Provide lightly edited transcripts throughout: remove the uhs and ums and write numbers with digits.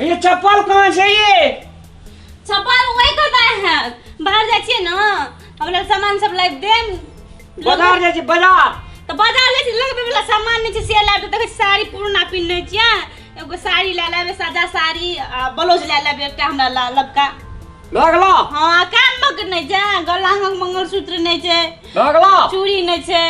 ये चप्पल कहाँ छै ये? चप्पल वही करता है, बाहर जाइ छियै ने, हमरा सामान सब लाबि देम। बाजार जाइ छी बाजार? तऽ बाजार जाइ छी, लगबै वाला सामान नहि छै से लाबि देब। देखै छी साड़ी पुरना पिन्हने छियै, एगो साड़ी लए लेबै, सादा साड़ी, आ ब्लाउज लए लेबै एकटा हमरा लबका। भऽ गेलो? हँ, कान मक नहि छै, गला मे मंगलसूत्र नहि छै। भऽ गेलो? चूड़ी नहि छै,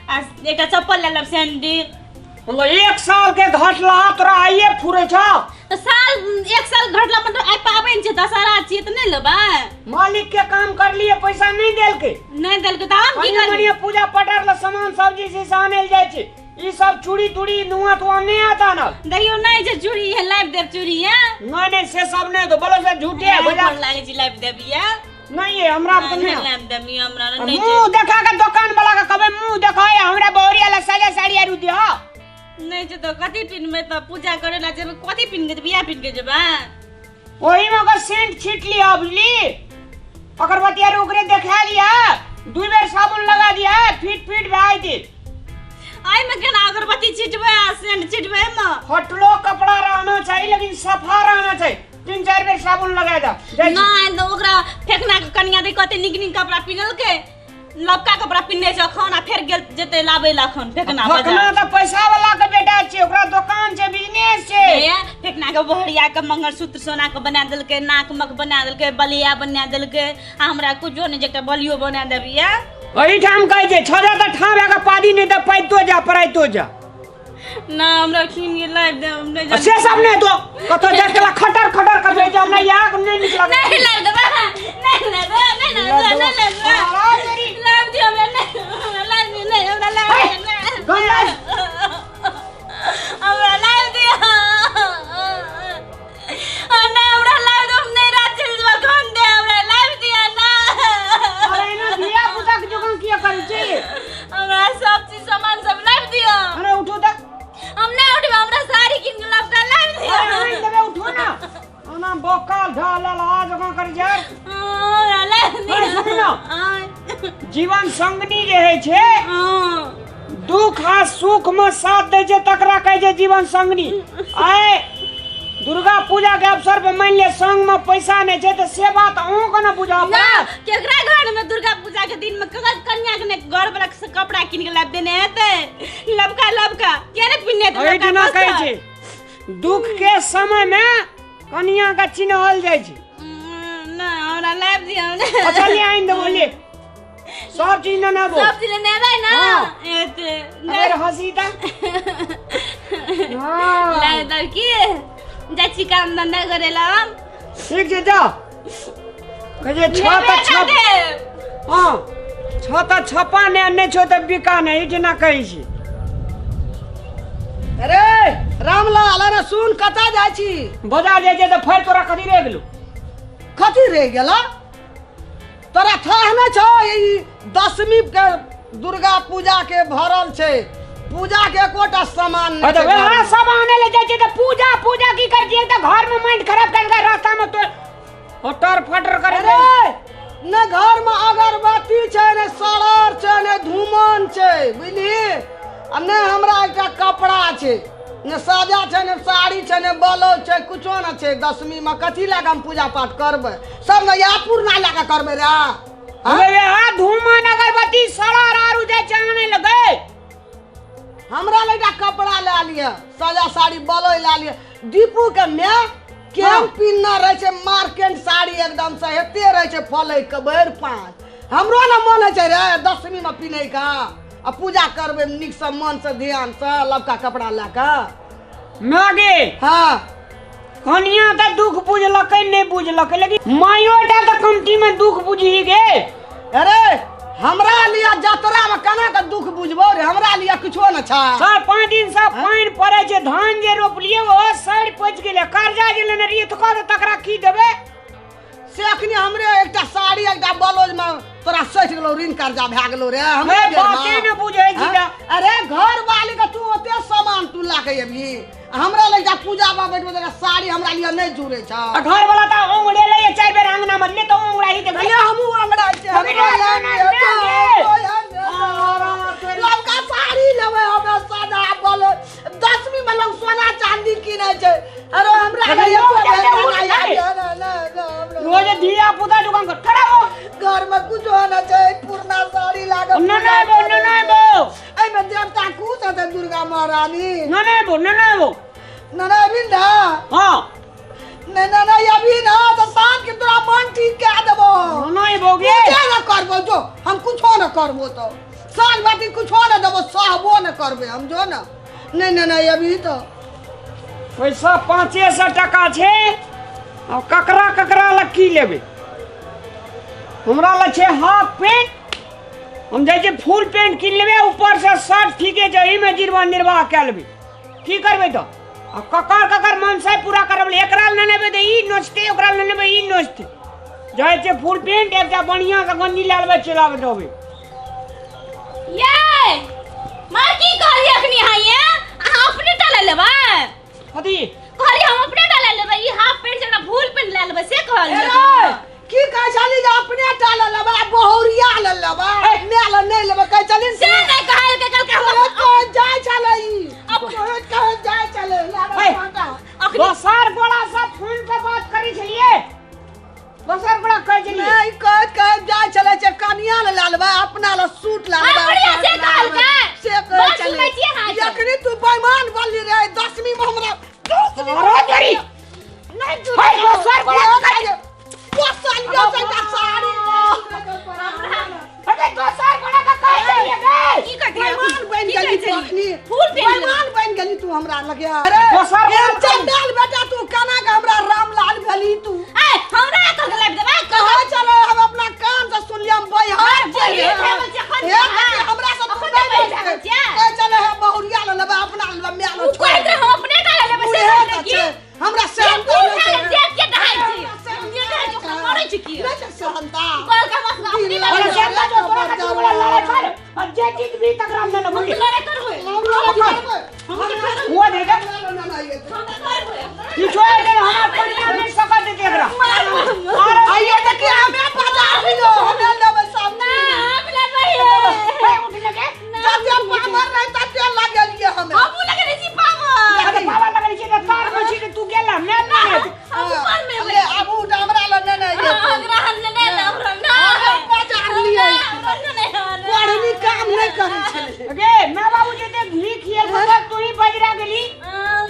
आ एकटा चप्पल लए लेब, सैंडल। मतलब एक साल के घटला तोरा आइए फुरे छौ? तऽ साल, एक साल घटला मतलब आइ पाबनि छै, दशहरा छियै, तऽ नहि लेबै? मालिक के काम कर लिए, पैसा नहीं देलके। नहि देलकै तऽ हम की कनि करबै? मनि पूजा पटर ला सामान सब्जी से आनल जाइ छै। ई सब चूड़ी तूड़ी नुआ तुआ नहीं आता न। देखियौ नहि छै चूड़ी, है लाबि देब चूड़ी है। नहीं नहीं, से सब नहीं दो, बोलो से झूठे है बाजार। लागै छै लाबि देब ये। नहीं है हमरा तो नहीं नहीं। लाबि देब ये हमरा नहि छै। मुंह देखा के दुकान वाला के कबे मुंह देखाय, हमरा बहुरिया ला साजा साड़ी आरू दिह। नहि छै तऽ कथी पिन्हबै? तऽ पूजा करे ला जेबै, कथी पिन्ह के जेबै? बियाह पिन्ह के जेबै? ओही में ओकर सेंट छीट लिया बुझली, अगरबत्ती आर ओकरे देखा लिया, दू बेर साबुन लगा दिया, फिट फिट भए दे। आइ में केना अगरबत्ती छिटबै आ सेंट छिटबै मे? फटलो कपड़ा रहना चाहिए लेकिन सफा रहना चाहिए, 3-4 बेर साबुन लगा दे। नहि तऽ ओकरा फेकना के कनिया दे कते नीक नीक कपड़ा पिन्हलकै, लबका कपड़ा पिन्हने छै अखन, आ फेर गेल जेतै लाबै ला अखन फेकना फेकना बाजार। तऽ पैसा वाला के बेटा छै, ओकरा दोकान छै, बिजनेस छै। हे, फेकना के बहरिया के मंगलसूत्र सोना के बना देलकै, नाक मक बना देलकै, बलिया बना देलकै, आ हमरा कुछो नहि, जे एकटा बलियो बना देबिया। एहिठाम कहै छै छजा तऽ ठाम भए कऽ पादी, नहि तऽ पाइतो जा पराइतो जा। ना हमरा कीन के लाबि देब, हम नहि आ से सब नहि दो, कतौ जा के खटर खटर कर छै, हमरा याक नहि नीक लगै। नहीं लाबि देबै, नहीं लाबि, नहीं लाबि, नहीं लाबि, लाबि दियौ हमरा, नहीं हमरा लाबि दियौ, नहीं हमरा लाबि दियौ, नहीं गंगा। हमरा लाबि दियौ, नहीं हमरा लाबि दियौ, हम नहीं रात चलि जेबै अखन दे, हमरा लाबि दियौ ना। अरे एना धिया पुता के जोकाँ किया करै छी? हमरा सब चीज सामान सब लाबि दियौ। अरे उठू तऽ। हम नहीं उठबै, हमरा साड़ी कीन के लाबि के लाबि दियौ। अरे आनि देबै, उठू ना, ओना बोकल ढालल आ जकाँ करै छै। हमरा लाबि अरे दियौ। सुनू ना। आँय। जीवन संगनी जे होइ छै, हँ। दुख आ सुख में साथ दै छै, तकरा कहै छै जीवन संगनी। आइ दुर्गा पूजा के अवसर पर मान लिअ संग में पैसा नहीं छै तऽ से बात अहूँ के ने बुझऽ ना पड़त। केकरा घर में दुर्गा पूजा के दिन में ककर कन्या के ने घर वाला से कपड़ा कीन के लाबि देने हेतै? लबका लबका के ने पिन्हने हेतै? एहि लबका दिना कहै वस्त्र? छै दुख के समय में कनिया के चिन्हल जाइ छै। ना हमरा लाबि दियौ ने। अच्छा ले आनि देबो, ले सब चीज ने नेबो। सब चीज नेबै ना? हाँ। एते अगर हंसी तऽ हाँ। लाबि देब की जाइ छी काम धंधा करे ला हम। ठीक छै जा, कहै छै छह नेबे तऽ ना छप देब। हाँ छह तऽ छपा ने, नहि छौ तऽ बिका ने, ई जेना कहै छी। अरे रामलाल, अरे सुन, कतऽ जाइ छी? बाजार जाइ छै तऽ फेर तोरा कथी रहि गेलौ? कथी रहि गेला? तोरा थाह नहि छौ, ई दशमी के दुर्गा पूजा के भरल छै, पूजा के एकोटा सामान नहि अरे छै वएह घरमे। सब आने ले जाइ छै तऽ पूजा पूजा की कर छियै? तऽ घर में माइंड खराब कर के रास्ता में तो फटर फटर करे। अरे ने घर में अगरबत्ती छै, ने सड़र छै, ने धूमन छै, बुझली? आ ने हमरा एकटा कपड़ा छै, ने साजा छै, ने साड़ी छै, ने ब्लाउज छै, कुछो ने छै। दशमी में कथी लए कऽ हम पूजा पाठ करबै? सब ने इएह पुरना लए कऽ करबै रे? हाँ? अरे वएह धूमन अगरबत्ती सड़र आरू जाइ छै आने लगे। हमरा लए एकटा कपड़ा लए लिअ, साजा साड़ी ब्लाउज लए लिअ। दीपू के माय केहन पिन्हने रहै छै, मार्केट साड़ी एकदम से एते रहै छै फलै के भरि पाँच। हमरो ने मन होइ छै रे दशमी में पिन्है के, आ पूजा करबै नीक से मन से ध्यान से लबका कपड़ा लए कऽ। मागे। हाँ। कनिया तऽ दुख बुझलकै नहि बुझलकै, लेकिन मायो टा तऽ कमती में दुख बुझी गे। अरे हमरा लिया जतरा में केना के दुख बुझबो रे? हमरा लिया किछो न छा। 4-5 दिन से पानि पड़ै छै, धान जे रोपलियै ओ सड़ि पचि गेलै, कर्जा जे लेने रहियै तऽ तकरा की देबै? से अखनी हमरे एकटा साड़ी एकटा ब्लाउज में तोरा सठि गेलौ, ऋण कर्जा भए गेलौ रे हमरे अरे बेर में। बाते ने बुझै छी हाँ? तऽ। अरे घर वाली के तू ओते सामान तू ला के अबही, हमरा लग जा पूजा में बैठबे तऽ साड़ी हमरा लिए नहि जुड़े छ। आ घर वाला तऽ ओंगड़े लैए 4 बेर अंगना में, ले तऽ ओंगड़ा ही देखै। अरे हमहूँ ओंगड़ाइ छियै, अरे हमरो ना, लग ना, जे ना, हेतौ, ना। ओहि हम लबका साड़ी लेबै, हमरा सादा ब्लाउज। दशमी में लोग सोना चांदी किनै छै, अरे हमरा अरे लिए लोग एको धिया पुता दुकान कर खड़ा हो। घर में कुछ होना छै, पुरना साड़ी लागल। न न बो, न न बो। एहिमे देवता खुश हेतै दुर्गा महारानी। न न बो, न न बो। न न अभी ना। हां। नहीं नहीं नहीं अभी ना तो साँझ के तोरा मन ठीक कए देबो। न न बो गे। पूजे न करबो जो, हम कुछो न करबो तो साँझ बाती कुछो न देबो, सहबो न करबे हम जो न। नहीं नहीं नहीं अभी तो पैसा 500 टका छे आ ककरा ककरा लग की लेबे? हमरा लग छे हाफ पेंट, हम जाइ छी फुल पेंट किन लेबे, ऊपर से शर्ट ठीके छै, एहिमे जीवन निर्वाह कए लेबे। की करबै तऽ? आ ककर ककर मनसाय पूरा करब? एकरा लए लेबै तऽ ई नोचतै, ओकरा लए लेबै ई नोचतै। जाइ छै फुल पेंट एकटा बढ़िआँ से गंजी लए लेबै, चलि आबै देबै। ये माँ की कहलियै अखनी अहाँ? ये अहाँ अपने टा लए लेबै? कथी कहलियै? हम अपने टा लए लेबै, ई हाफ पेंट जेना फुल पेंट लए लेबै से कहलियै। ए, की कहै छली जे अपने टा लए लेबै आ बहुरिया लए लेबै, माय लए नहि लेबै कहै छली? से नहि कहलकै, कहलकै हम कहैत कहैत जाइ छलै ई, कहैत कहैत जाइ छलै लागल ए। काँटा। अखनी दोसर गोड़ा सब फोन पर बात करै छलियै, दोसर गोड़ा कहै छलियै। नहि, कहैत कहैत जाइ छलै जे कनिया लए लए लेबै, अपना लए सूट लए लेबै। हाँ, बढ़िया, से कहलकै। से कहै बात छलै। सुनै छियै अहाँ? जखनी तू बेईमान बनली रे 10वीं में, हमरा 10वीं में अरे तोरी। नहि तू हे, दोसर गोड़ा ये दोसर लियो से साड़ी। अरे दोसर गोड़ा का कहै छलियै गे। की कहतियै? बेईमान बनि की गेली कहै तू छलियै? अखनी। फुल पेंट लेबै। बेईमान बनि गेली तू हमरा लगे। अरे दोसर ए गोड़ा। चंडाल बेटा, तू केना के हमरा रामलाल भेली तू? ए, हमरा कहलकै लाबि देबै। कहै छलै, हम अपना कान से सुनलियै, हम बैहार हाँ, छियै। बहिर भए गेल छै, एखन हे, तऽ, देखी, हाँ। हमरा से तू एखन नहि तऽ बहिर बचतै। भए गेल छियै। कहै छलै हम बहुरिया लए लेबै, अपना लए लेबै, माय लए उ छोड़ि कहैत रहै हम अपने टा लए लेबै से बुढ़े कहलकै तऽ की? छै, हमरा ये सेहनता फूल नहि भए छै। गेल, देख के दहाइ छी। ये दहाइ छी, ओकरा मारै छी की? नहि छै सेहनता। कहलकै हम अपने टा अरे लेबै। सेहनता जो तोरा खातिर बोला लड़ाई कर, आ जे चीज भी तकरा में न हम बोली। तऽ लड़ाइ करबै। हम लड़ाइ करबै। हम तऽ करबै। हुआ दे दे। ना, ना, ना, ये तऽ- हम तऽ करबै। ई छोड़ दे, हमरा पनिया नहीं सकत देते एकरा। मारबै। आइए देखिए, हमें बाजार भी लो, हमें लेबै सब। ना, हम लेबै। हे, उठ लगे। जते पावर रहे तते लगेलिए हमें। हमहूँ लगेने छी पावर। अरे बाबा लगल छै तऽ तार में छी तऽ तू गेला मैं नहीं। हम ऊपर में ले आबू, हमरा लग नहि नहि हाँ, हमरा हम नहि लेब, हमरा नहि। हम बाजार लिए। हमरा नहि, हमरा नहि। पढ़नी काम नहि करै छलै गे मैं बाबू जे ते घी खियल पर तू ही बजरा गेली।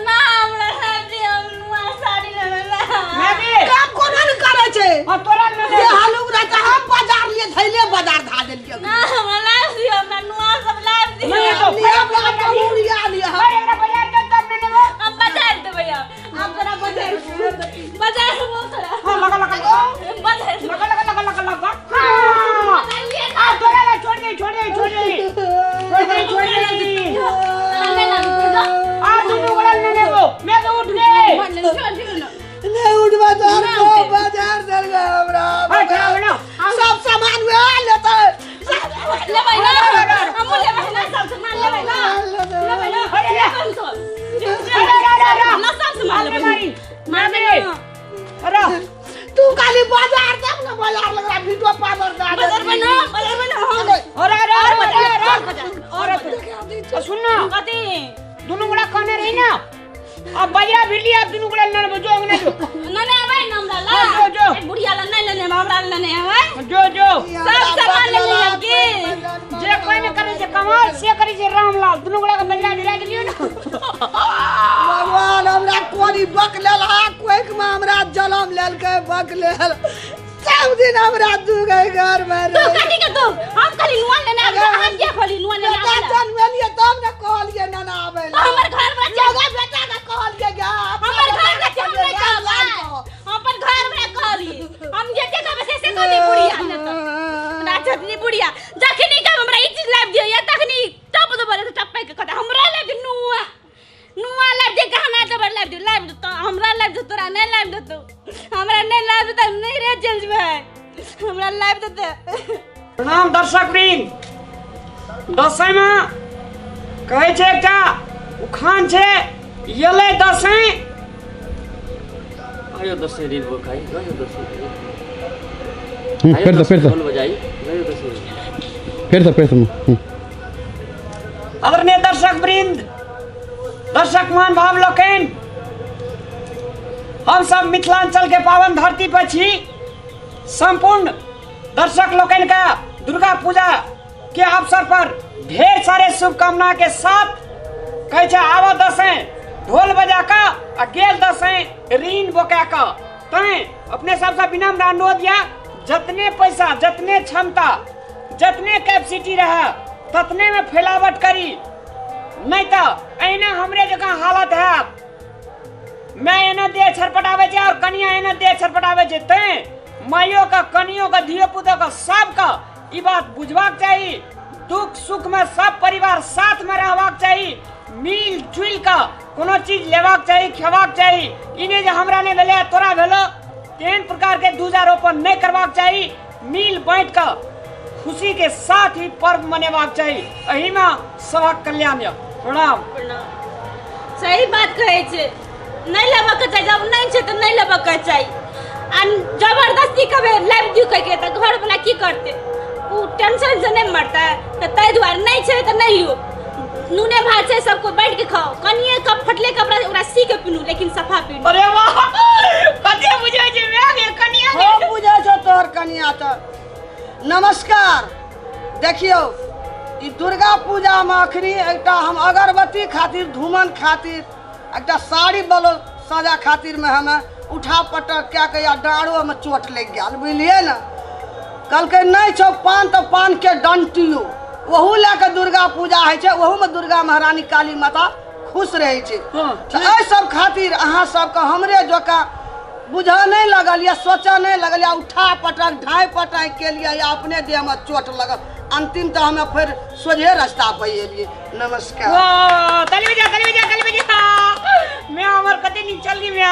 ना, हमरा नहि, हम नुआ साड़ी लेबै ना। मैं भी काम कोना ने करै छै? और तोरा नहीं जे हालुक रहता, हम बाजार लिए धैले बाजार धा देलिए। ना, हमरा लाइब दियौ, हमरा नुआ सब लाइब दियौ। नहीं तो लिए हमरा बहुरिया लिए हम। अरे एकरा बाजार के तब नहीं लेबो। हम बाजार देबै आब। आब तोरा बाजार बाजार देबो तोरा। हां, लगा लगा लगा। बाजार देबै। लगा लगा लगा लगा लगा। हां, आ तोरा ला छोड़ दे, छोड़ दे, छोड़ दे, छोड़ दे, छोड़ दे। हमे लाइब दियौ। आ दुनू गोड़ा नहीं लेबो, मैं तो उठ गए। नहि उठबा तोहर को बाजार चल गए हमरा। अरे खड़ा हो ना। सब सामान वएह लेतै, सब सामान। लेबै ना, हमहूँ लेबै ना, सब सामान लेबै ना, लेबै ना। अरे रे। लेबै सब। अरे रे रे रे। ना, सब सामान अरे लेबै। मारी। मारबै मैं ना। अरे तू खाली बाजार तब ने बाजार लग रहा वीडियो पावर दा। बाजार में ना, बाजार में ना हम। अरे अरे और अरे बाजार, अरे और बाजार, और अरे सुन ना। कथी? दुनू गोड़ा कहने रही ना, अब बजरा भिड़ली, अब दुनू गोड़ा नल जो अंगना जो। ना ना आबै ना हमरा ला। हाँ, जो, जो। एक बुढ़िया ला नहीं लेने, हमरा ला नहीं आबै। जो जो। सब सामान ले लियौ की? जे कोई ने करे छै कमाल, से करे छै रामलाल। दुनू गोड़ा के बजरा भिड़ा देलियो ना। भगवान हमरा कोरी बक लेल हा कोइक में हमरा जलम लेलकै, बक लेल सब दिन हमरा दुगै घर में तू रे। कथी के तू? हम खाली नुआ लेने आबै, हम किया खाली नुआ लेने बेटा आबै? जन्मेलियै तब ने कहलियै नाना आबै तो हमर घर में चल। लगे बेटा के कहलियै गे। हमर घर में चल, हम नहीं कहबै। हम अपन घर में कहली, हम जे जे कहबै से से कहली। बुढ़िया ने तऽ हमरा चटनी बुढ़िया जखनी के हमरा ई चीज लाबि दियौ या तखनी टप देबै तऽ टपै के कहतै हमरा लाबि दियौ नुआ, नुआ लाबि दियौ, गहना देबै, लाबि दियौ, लाबि दियौ तऽ हमरा लाबि दियौ। तोरा नहि लाबि देतौ, हमरा नहि लाबि देतौ, हम नहि रे चलि जेबै, हमरा लाबि देतै। प्रणाम दर्शक वृंद। दसैँ में कहै छै एकटा उखान छै, एलै दसैँ। आयो दसैँ ऋण बोकाई गयो दसैँ। फेर से, फेर से। ढोल बजाई गयो दसैँ। फेर से, फेर से। आदरणीय दर्शक वृंद, दर्शक मान भाव लोकनि, हम सब मिथिलांचल के पावन धरती पर छी। संपूर्ण दर्शक लोकनि का दुर्गा पूजा के अवसर पर ढेर सारे शुभकामना के साथ कहै छै आबऽ दसैं ढोल बजा कऽ आ गेल दसैं ऋण बोका कऽ। तैं अपने सबसँ विनम्र अनुरोध यऽ, जतने पैसा, जतने क्षमता, जतने कैपेसिटी रहए ततने में फैलावट करी, नहीं तऽ एहिना हमरे जकाँ हालत हैत। मैं एना देह छरपटाबै छै और कनिया एना देह छरपटाबै छै। तैं माइयो के, कनियो के, धियो पुतो के, सबके ई बात बुझबाक चाही। दुख सुख में सब परिवार साथ में रहबाक चाही, मिल जुल के कोनो चीज लेबाक चाही, खेबाक चाही। ई नहि जे हमरा नहि भेलै तोरा भेलो, तेहन प्रकार के दूजारोपण नहि करबाक चाही। मिल बाँटि कऽ खुशी के साथ ही पर्व मनेबाक चाही। एहि में सबक कल्याण यऽ। प्रणाम। प्रणाम। सही बात कहै छै, नहि लेबऽ के चाही। जब नहि छै तऽ नहि लेबऽ के चाही। आ जबरदस्ती कभी लाबि दियौ कहिके तऽ घरवला की करतै? ओ टेंशन से नहि मरतै? तऽ ताहि दुआरे नहि छै तऽ नहि लियौ। नूने भात छै, सबको बाँटि के खाओ। कनिए कप फटले कपड़ा ओकरा सी के पिनू, लेकिन सफा पिनू। अरे वाह, कते बुझै छै माय गे कनिया गे। हम बुझै छौ तोहर कनिया तऽ। नमस्कार। देखियौ, ई दुर्गा पूजामे अखनी एकटा हम अगरबत्ती खातिर, धूमन खातिर, एकटा साड़ी बलो सजा खातिरमे हमे उठा पटक कए कऽ या डाँड़ोमे चोट लागि गेल, बुझलियै ने। कहलकै नहि छौ पान तऽ पानके डंटियो, ओहू लए कऽ दुर्गा पूजा होइ छै। ओहूमे दुर्गा महारानी काली माता खुश रहै छै। तऽ एहि सब खातिर अहाँ सबके हमरे जकाँ बुझऽ नहि लगल या सोचऽ नहि लगल या उठा पटक ढाइ पटाइ केलियै या अपने देहमे चोट लगल, अंतिम तऽ हमे फेर सोझे रास्ता पर एलियै। नमस्कार। वाह, ताली बजा, ताली बजा, ताली बजा। मैं हमर कते नीक चल गई मैं।